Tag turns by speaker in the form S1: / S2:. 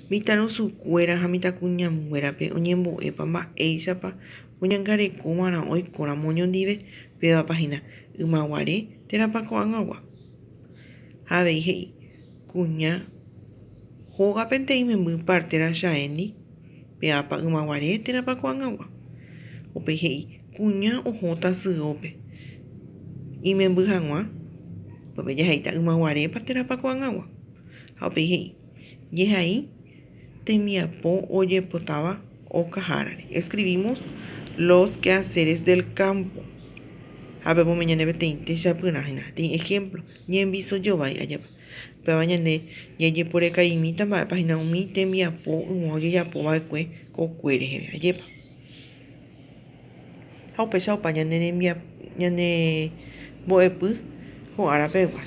S1: Mitãrusukuéra ha mitãkuñanguérape oñembo'épa mba'éichapa oñangarekova'erã oikóramo oñondive, pévapa hína ymaguare térãpa ko'ag̃agua. Ha avei he'i, Kuña hógapente imemby partera chaéndi, pévapa ymaguare térãpa ko'ag̃agua. Upéi he'i, Kuña oho tasyópe imemby hag̃ua, upépe jaheíta ymaguarépa térãpa ko'ag̃agua. Ha upéi he'i, Jehai tembiapo ojepotáva okahárare. Escribimos los quehaceres del campo. Ha pepome ñande peteĩ techapyrã hína, peteĩ ejemplo, ñembiso jovái ajépa. Upéva ñande jajeporekaimíta mba'épa hína umi tembiapo yma ojejapo va'ekue kokue reheve, ajépa. Ha upéicha opa ñane rembiapo, ñane mbo'epy ko ára pegua.